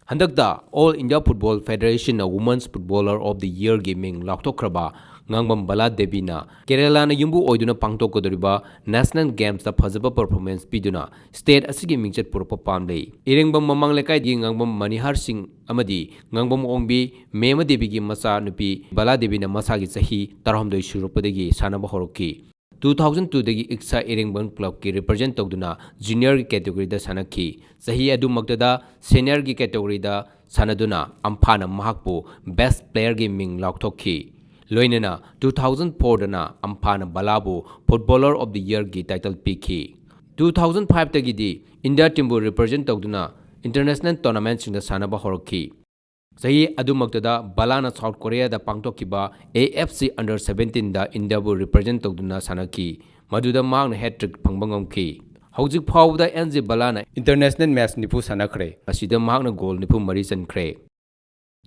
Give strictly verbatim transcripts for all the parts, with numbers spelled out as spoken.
ꯍꯟꯗꯛꯇ All India Football Federation ꯅ Women's Footballer of the Year ꯒꯤ ꯃꯤꯡ ꯂꯥꯎꯊꯣꯛꯈ꯭ꯔꯕ ꯉꯥꯡꯕꯝ ꯕꯂꯥ ꯗꯦꯕꯤꯅ ꯀꯦꯔꯦꯂꯥꯅ ꯌꯨꯝꯕꯨ ꯑꯣꯏꯗꯨꯅ ꯄꯥꯡꯊꯣꯛꯀꯗꯧꯔꯤꯕ National Games ꯇ ꯐꯖꯕ performance ꯄꯤꯗꯨꯅ state ꯑꯁꯤꯒꯤ ꯃꯤꯡꯆꯠ ꯄꯨꯔꯛꯄ ꯄꯥꯝꯂꯤ꯫ ꯏꯔꯦꯡꯕꯝ ꯃꯃꯥꯡ ꯂꯩꯀꯥꯏꯗꯒꯤ ꯉꯥꯡꯕꯝ ꯃꯅꯤꯍꯥꯔ ꯁꯤꯡ ꯑꯃꯗꯤ ꯉꯥꯡꯕꯝ ꯑꯣꯡꯕꯤ ꯃꯦꯃ ꯗꯦꯕꯤꯒꯤ ꯃꯆꯥ ꯅꯨꯄꯤ ꯕꯂꯥ ꯗꯦꯕꯤꯅ ꯃꯁꯥꯒꯤ ꯆꯍꯤ ꯇꯔꯥꯍꯨꯝꯗꯣꯏ ꯁꯨꯔꯛꯄꯗꯒꯤ ꯁꯥꯟꯅꯕ ꯍꯧꯔꯛꯈꯤ꯫ Two thousand two ꯗꯒꯤ ꯏꯛꯁꯥ ꯏꯔꯦꯡꯕꯝ club ꯀꯤ represent ꯇꯧꯗꯨꯅ junior ꯒꯤ category ꯗ ꯁꯥꯟꯅꯈꯤ꯫ ꯆꯍꯤ ꯑꯗꯨꯃꯛꯇꯗ senior ꯒꯤ category ꯗ ꯁꯥꯟꯅꯗꯨꯅ ꯑꯝꯐꯥꯅ ꯃꯍꯥꯛꯄꯨ best player ꯒꯤ ꯃꯤꯡ ꯂꯥꯎꯊꯣꯛꯈꯤ꯫ ꯂꯣꯏꯅꯅ two thousand four ꯗꯅ ꯑꯝꯐꯥꯅ ꯕꯂꯥꯕꯨ Footballer of the Year ꯒꯤ title ꯄꯤꯈꯤ꯫ Two thousand five ꯇꯒꯤꯗꯤ India team ꯕꯨ represent ꯇꯧꯗꯨꯅ international tournament ꯁꯤꯡꯗ ꯁꯥꯟꯅꯕ ꯍꯧꯔꯛꯈꯤ꯫ ꯆꯍꯤ ꯑꯗꯨꯃꯛꯇꯗ ꯕꯂꯥꯅ South Korea ꯗ ꯄꯥꯡꯊꯣꯛꯈꯤꯕ A F C under seventeen the India ꯕꯨ represent ꯇꯧꯗꯨꯅ ꯁꯥꯟꯅꯈꯤ, ꯃꯗꯨꯗ ꯃꯍꯥꯛꯅ hat-trick ꯐꯪꯕ ꯉꯝꯈꯤ꯫ ꯍꯧꯖꯤꯛ ꯐꯥꯎꯕꯗ ꯑꯦꯟ ꯖꯤ ꯕꯂꯥꯅ international match ꯅꯤꯐꯨ ꯁꯥꯟꯅꯈ꯭ꯔꯦ, ꯃꯁꯤꯗ ꯃꯍꯥꯛꯅ goal ꯅꯤꯐꯨ ꯃꯔꯤ ꯆꯟꯈ꯭ꯔꯦ꯫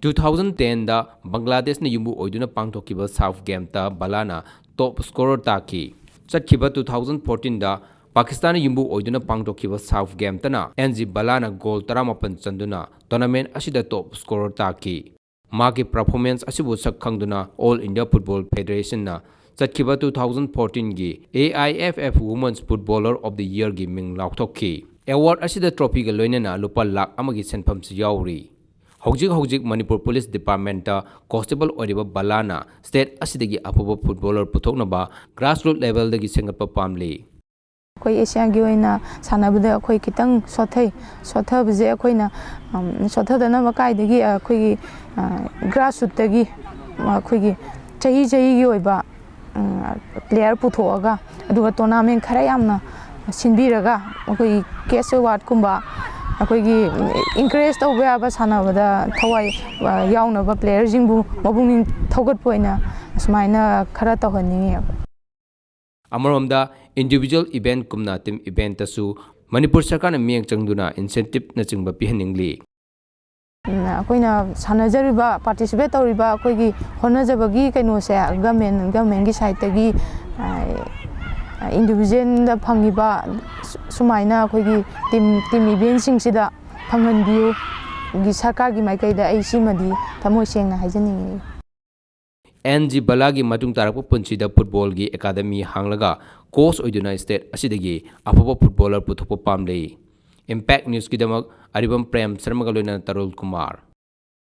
Two thousand ten ꯗ ꯕꯪꯒ꯭ꯂꯥꯗꯦꯁꯅ ꯌꯨꯝꯕꯨ ꯑꯣꯏꯗꯨꯅ ꯄꯥꯡꯊꯣꯛꯈꯤꯕ SAFF game ꯇ ꯕꯂꯥꯅ top scorer ꯇꯥꯈꯤ꯫ ꯆꯠꯈꯤꯕ two thousand fourteen ꯗ ꯄꯥꯀꯤꯁꯇꯥꯟꯅ ꯌꯨꯝꯕꯨ ꯑꯣꯏꯗꯨꯅ ꯄꯥꯡꯊꯣꯛꯈꯤꯕ SAFF game ꯇꯅ ꯑꯦꯟ ꯖꯤ ꯕꯂꯥꯅ goal ꯇꯔꯥꯃꯥꯄꯟ ꯆꯟꯗꯨꯅ tournament ꯑꯁꯤꯗ top scorer ꯇꯥꯈꯤ꯫ ꯃꯍꯥꯛꯀꯤ performance ꯑꯁꯤꯕꯨ ꯁꯛ ꯈꯪꯗꯨꯅ All India Football Federation ꯅ ꯆꯠꯈꯤꯕ two thousand fourteen ꯒꯤ A I F F Women's Footballer of the Year ꯒꯤ ꯃꯤꯡ ꯂꯥꯎꯊꯣꯛꯈꯤ꯫ Award ꯑꯁꯤꯗ trophy ꯒ ꯂꯣꯏꯅꯅ ꯂꯨꯄꯥ ꯂꯥꯈ ꯑꯃꯒꯤ ꯁꯦꯟꯐꯝꯁꯨ ꯌꯥꯎꯔꯤ꯫ ꯍꯧꯖꯤꯛ ꯍꯧꯖꯤꯛ ꯃꯅꯤꯄꯨꯔ Police Department ꯇ constable ꯑꯣꯏꯔꯤꯕ ꯕꯂꯥꯅ state ꯑꯁꯤꯗꯒꯤ ꯑꯐꯕ footballer ꯄꯨꯊꯣꯛꯅꯕ grassroot level ꯗꯒꯤ ꯁꯦꯝꯒꯠꯄ ꯄꯥꯝꯂꯤ꯫ ꯑꯩꯈꯣꯏ ꯑꯦꯁꯤꯌꯥꯒꯤ ꯑꯣꯏꯅ ꯁꯥꯟꯅꯕꯗ ꯑꯩꯈꯣꯏ ꯈꯤꯇꯪ ꯁꯣꯠꯊꯩ꯫ ꯁꯣꯠꯊꯕꯁꯦ ꯑꯩꯈꯣꯏꯅ, ꯎꯝ, ꯁꯣꯠꯊꯗꯅꯕ ꯀꯥꯏꯗꯒꯤ, ꯑ, ꯑꯩꯈꯣꯏꯒꯤ, ꯑ, grassroot ꯇꯒꯤ, ꯑ, ꯑꯩꯈꯣꯏꯒꯤ ꯆꯍꯤ ꯆꯍꯤꯒꯤ ꯑꯣꯏꯕ, ꯎꯝ, player ꯄꯨꯊꯣꯛꯑꯒ, ꯑꯗꯨꯒ tournament ꯈꯔ ꯌꯥꯝꯅ ꯁꯤꯟꯕꯤꯔꯒ, ꯑꯩꯈꯣꯏꯒꯤ cash award ꯀꯨꯝꯕ, ꯑꯩꯈꯣꯏꯒꯤ encourage ꯇꯧꯕ ꯌꯥꯕ, ꯁꯥꯟꯅꯕꯗ ꯊꯋꯥꯏ, ꯑ, ꯌꯥꯎꯅꯕ player ꯁꯤꯡꯕꯨ ꯃꯄꯨꯛꯅꯤꯡ ꯊꯧꯒꯠꯄ ꯑꯣꯏꯅ ꯑꯁꯨꯃꯥꯏꯅ ꯈꯔ ꯇꯧꯍꯟꯅꯤꯡꯉꯤ꯫ ꯑꯃꯔꯣꯝꯗ, individual event ꯀꯨꯝꯅ team event ꯇꯁꯨ ꯃꯅꯤꯄꯨꯔ ꯁꯔꯀꯥꯔꯅ ꯃꯤꯠꯌꯦꯡ ꯆꯪꯗꯨꯅ incentive ꯅꯆꯤꯡꯕ ꯄꯤꯍꯟꯅꯤꯡꯂꯤ꯫ ꯎꯝ, ꯑꯩꯈꯣꯏꯅ ꯁꯥꯟꯅꯖꯔꯤꯕ, participate ꯇꯧꯔꯤꯕ ꯑꯩꯈꯣꯏꯒꯤ ꯍꯣꯠꯅꯖꯕꯒꯤ ꯀꯩꯅꯣꯁꯦ government, government ꯀꯤ side ꯇꯒꯤ, ꯑ, individual ꯗ ꯐꯪꯉꯤꯕ ꯁꯨ-, ꯁꯨꯃꯥꯏꯅ ꯑꯩꯈꯣꯏꯒꯤ team, team event ꯁꯤꯡꯁꯤꯗ ꯐꯪꯍꯟꯕꯤꯌꯨ꯫ ꯒꯤ ꯁꯔꯀꯥꯔꯒꯤ ꯃꯥꯏꯀꯩꯗ ꯑꯩ ꯁꯤꯃꯗꯤ ꯊꯃꯣꯏ ꯁꯦꯡꯅ ꯍꯥꯏꯖꯅꯤꯡꯉꯤ꯫ ꯑꯦꯟ ꯖꯤ ꯕꯂꯥꯒꯤ ꯃꯇꯨꯡ ꯇꯥꯔꯛꯄ ꯄꯨꯟꯁꯤꯗ ꯐꯨꯠꯕꯣꯜꯒꯤ ꯑꯦꯀꯥꯗꯃꯤ ꯍꯥꯡꯂꯒ ꯀꯣꯆ ꯑꯣꯏꯗꯨꯅ ꯁ꯭ꯇꯦꯠ ꯑꯁꯤꯗꯒꯤ ꯑꯐꯕ ꯐꯨꯠꯕꯣꯂꯔ ꯄꯨꯊꯣꯛꯄ ꯄꯥꯝꯂꯤ꯫ ꯏꯝꯄꯦꯛ ꯅ꯭ꯌꯨꯁꯀꯤꯗꯃꯛ ꯑꯔꯤꯕꯝ ꯄ꯭ꯔꯦꯝ ꯁꯔꯃꯒ ꯂꯣꯏꯅꯅ ꯇꯔꯨꯜ ꯀꯨꯃꯥꯔ꯫